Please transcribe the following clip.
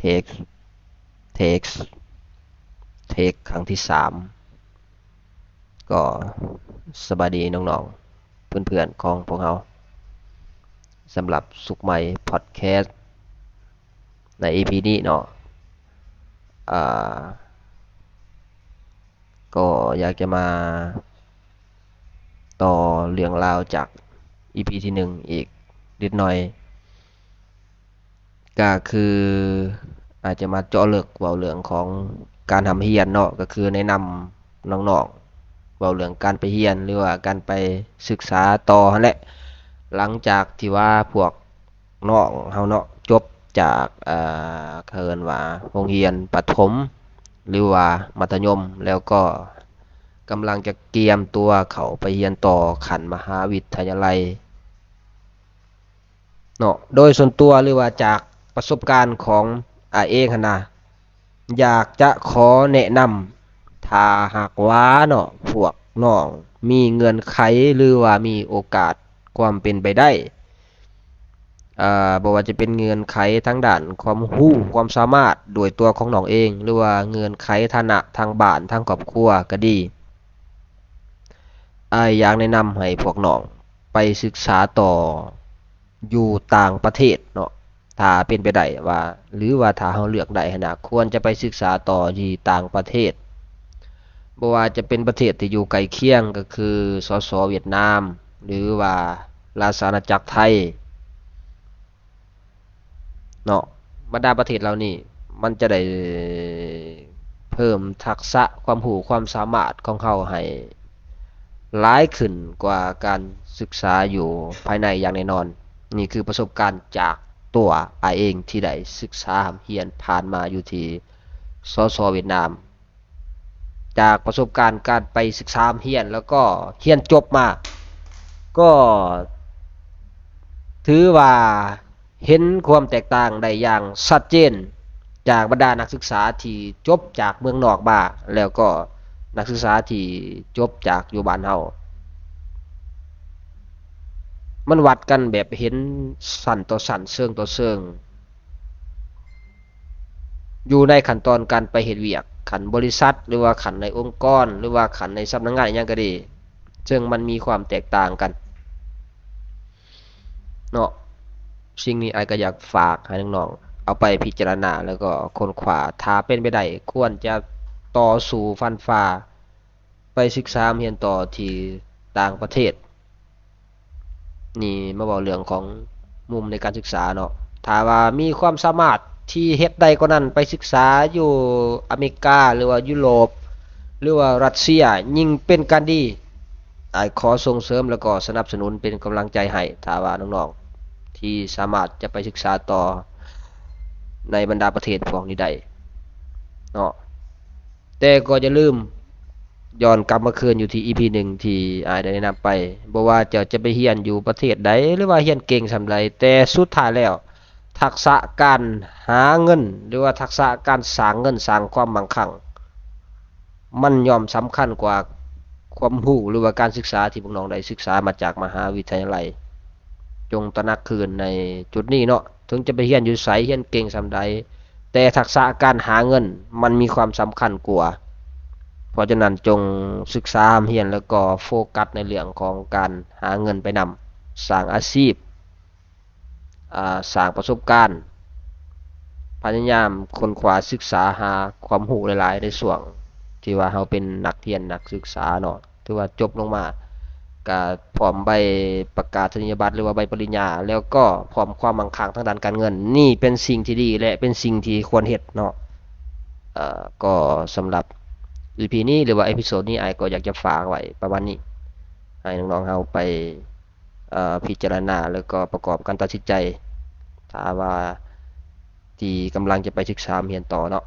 ເທກ ເທກ ເທກຄັ້ງທີສາມ. ກໍສະບາຍດີນ້ອງໆ ເພື່ອນໆຂອງພວກເຮົາ ສຳລັບສຸກໃໝ່ພອດແຄສໃນອີພີນີ້ເນາະ. ອ່າ ກໍຢາກຈະມາຕໍ່ເລື່ອງລາວຈາກອີພີທີໜຶ່ງອີກນິດໜ້ອຍ ກໍຄືອາດຈະມາເຈາະເລິກເວົ້າເລື່ອງຂອງການຮ່ຳຮຽນເນາະ, ກໍຄືແນະນຳນ້ອງໆ ເວົ້າເລື່ອງການໄປຮຽນ ຫຼືວ່າການໄປສຶກສາຕໍ່ຫັ້ນແຫຼະ. ຫຼັງຈາກທີ່ວ່າພວກ ນ້ອງເຮົາເນາະ ຈົບຈາກ ເອີ ເຂົາເອີ້ນວ່າໂຮງຮຽນປະຖົມ ຫຼືວ່າມັດທະຍົມ ແລ້ວກໍກຳລັງຈະກຽມຕົວເຂົ້າໄປຮຽນຕໍ່ຂັ້ນມະຫາວິທະຍາໄລເນາະ. ໂດຍສ່ວນຕົວ ຫຼືວ່າຈາກປະສົບການຂອງອ້າຍເອງຫັ້ນນະ ຢາກຈະຂໍແນະນຳ ຖ້າຫາກວ່າເນາະ ພວກນ້ອງມີເງື່ອນໄຂ ຫຼືວ່າມີໂອກາດຄວາມເປັນໄປໄດ້ ເອີ ບໍ່ວ່າຈະເປັນເງື່ອນໄຂທາງດ້ານຄວາມຮູ້ຄວາມສາມາດດ້ວຍຕົວຂອງນ້ອງເອງ ຫຼືວ່າເງື່ອນໄຂຖານະທາງບ້ານທາງຄອບຄົວກໍດີ ອ້າຍຢາກແນະນຳໃຫ້ພວກນ້ອງໄປສຶກສາຕໍ່ຢູ່ຕ່າງປະເທດເນາະ. ຖ້າເປັນໄປໄດ້ວ່າ ຫຼືວ່າຖ້າເຮົາເລືອກໄດ້ຫັ້ນນະ ຄວນຈະໄປສຶກສາຕໍ່ທີ່ຕ່າງປະເທດ ບໍ່ວ່າຈະເປັນປະເທດທີ່ຢູ່ໃກ້ຄຽງ ກໍຄື ສສ ຫວຽດນາມ ຫຼືວ່າລາຊະອານາຈັກໄທເນາະ. ບັນດາປະເທດເຫຼົ່ານີ້ ມັນຈະໄດ້ເພີ່ມທັກສະຄວາມຮູ້ຄວາມສາມາດຂອງເຮົາໃຫ້ ຫຼາຍຂຶ້ນກວ່າການສຶກສາຢູ່ພາຍໃນຢ່າງແນ່ນອນ. ນີ້ຄືປະສົບການຈາກຕົວອ້າຍເອງທີ່ໄດ້ສຶກສາຮ່ຳຮຽນຜ່ານມາຢູ່ທີ່ ສສ ຫວຽດນາມ. ຈາກປະສົບການການໄປສຶກສາຮ່ຳຮຽນ ແລ້ວກໍຮຽນຈົບມາ ກໍຖືວ່າ ເຫັນຄວາມແຕກຕ່າງໄດ້ຢ່າງຊັດເຈນ ຈາກບັນດານັກສຶກສາທີ່ຈົບຈາກເມືອງນອກມາ ແລ້ວກໍນັກສຶກສາທີ່ຈົບຈາກຢູ່ບ້ານເຮົາ. ມັນວັດກັນແບບເຫັນຊັ້ນຕໍ່ຊັ້ນ ເຊີງຕໍ່ເຊີງ ຢູ່ໃນຂັ້ນຕອນການໄປເຮັດວຽກ ຂັ້ນບໍລິສັດ ຫຼືວ່າຂັ້ນໃນອົງກອນ ຫຼືວ່າຂັ້ນໃນສຳນັກງານອີ່ຫຍັງກໍດີ ເຊິ່ງມັນມີຄວາມແຕກຕ່າງກັນ ເນາະ. ສິ່ງນີ້ອ້າຍກໍຢາກຝາກໃຫ້ນ້ອງໆ ເອົາໄປພິຈາລະນາ ແລ້ວກໍຄົ້ນຄວ້າ ຖ້າເປັນໄປໄດ້ ຄວນຈະຕໍ່ສູ້ຟັນຝ່າ ໄປສຶກສາຮຽນຕໍ່ທີ່ຕ່າງປະເທດ. ນີ້ມາເວົ້າເລື່ອງຂອງມຸມໃນການສຶກສາເນາະ. ຖ້າວ່າມີຄວາມສາມາດທີ່ເຮັດໄດ້ກວ່ານັ້ນ ໄປສຶກສາຢູ່ອາເມລິກາ ຫຼືວ່າຢູໂຣບ ຫຼືວ່າຣັດເຊຍ ຍິ່ງເປັນການດີ. ອ້າຍຂໍສົ່ງເສີມ ແລ້ວກໍສະໜັບສະໜູນເປັນກຳລັງໃຈໃຫ້ ຖ້າວ່ານ້ອງໆທີ່ສາມາດຈະໄປສຶກສາຕໍ່ໃນບັນດາປະເທດພວກນີ້ໄດ້ເນາະ. ແຕ່ກໍຢ່າລືມ ຍ້ອນກັບມາຄືນຢູ່ທີ່ອີພີໜຶ່ງທີ່ອ້າຍໄດ້ແນະນຳໄປ, ບໍ່ວ່າເຈົ້າຈະໄປຮຽນຢູ່ປະເທດໃດ ຫຼືວ່າຮຽນເກັ່ງສ່ຳໃດ, ແຕ່ສຸດທ້າຍແລ້ວ ທັກສະການຫາເງິນ ຫຼືວ່າທັກສະການສ້າງເງິນສ້າງຄວາມມັ່ງຄັ່ງ ມັນຍ່ອມສຳຄັນກວ່າຄວາມຮູ້ ຫຼືວ່າການສຶກສາທີ່ພວກນ້ອງໄດ້ສຶກສາມາຈາກມະຫາວິທະຍາໄລ. ຈົ່ງຕະໜັກຄືນໃນຈຸດນີ້ເນາະ, ເຖິງຈະໄປຮຽນຢູ່ໃສ, ຮຽນເກັ່ງສ່ຳໃດ, ແຕ່ທັກສະການຫາເງິນມັນມີຄວາມສຳຄັນກວ່າ. ເພາະສະນັ້ນ ຈົ່ງສຶກສາຮ່ຳຮຽນ ແລ້ວກໍໂຟກັສໃນເລື່ອງຂອງການຫາເງິນໄປນຳ, ສ້າງອາຊີບ, ອາ, ສ້າງປະສົບການ, ພະຍາຍາມຄົ້ນຄວ້າສຶກສາຫາຄວາມຮູ້ຫຼາຍໆ ໃນຊ່ວງທີ່ວ່າເຮົາເປັນນັກຮຽນນັກສຶກສາເນາະ. ຖືວ່າຈົບລົງມາກະພ້ອມໃບປະກາສະນີຍະບັດ ຫຼືວ່າໃບປະລິນຍາ ແລ້ວກໍພ້ອມຄວາມໝັ້ງຄັ່ງທາງດ້ານການເງິນ. ນີ້ເປັນສິ່ງທີ່ດີ ແລະ ເປັນສິ່ງທີ່ຄວນເຮັດເນາະ. ເອີ ກໍສຳລັບອີພີນີ້ ຫຼືວ່າເອພິໂສດນີ້ ອ້າຍກໍຢາກຈະຝາກໄວ້ປະມານນີ້ ໃຫ້ນ້ອງໆເຮົາໄປ ເອີ ພິຈາລະນາ ແລ້ວກໍປະກອບການຕັດສິນໃຈ ຖ້າວ່າທີ່ກຳລັງຈະໄປສຶກສາຮຽນຕໍ່ເນາະ.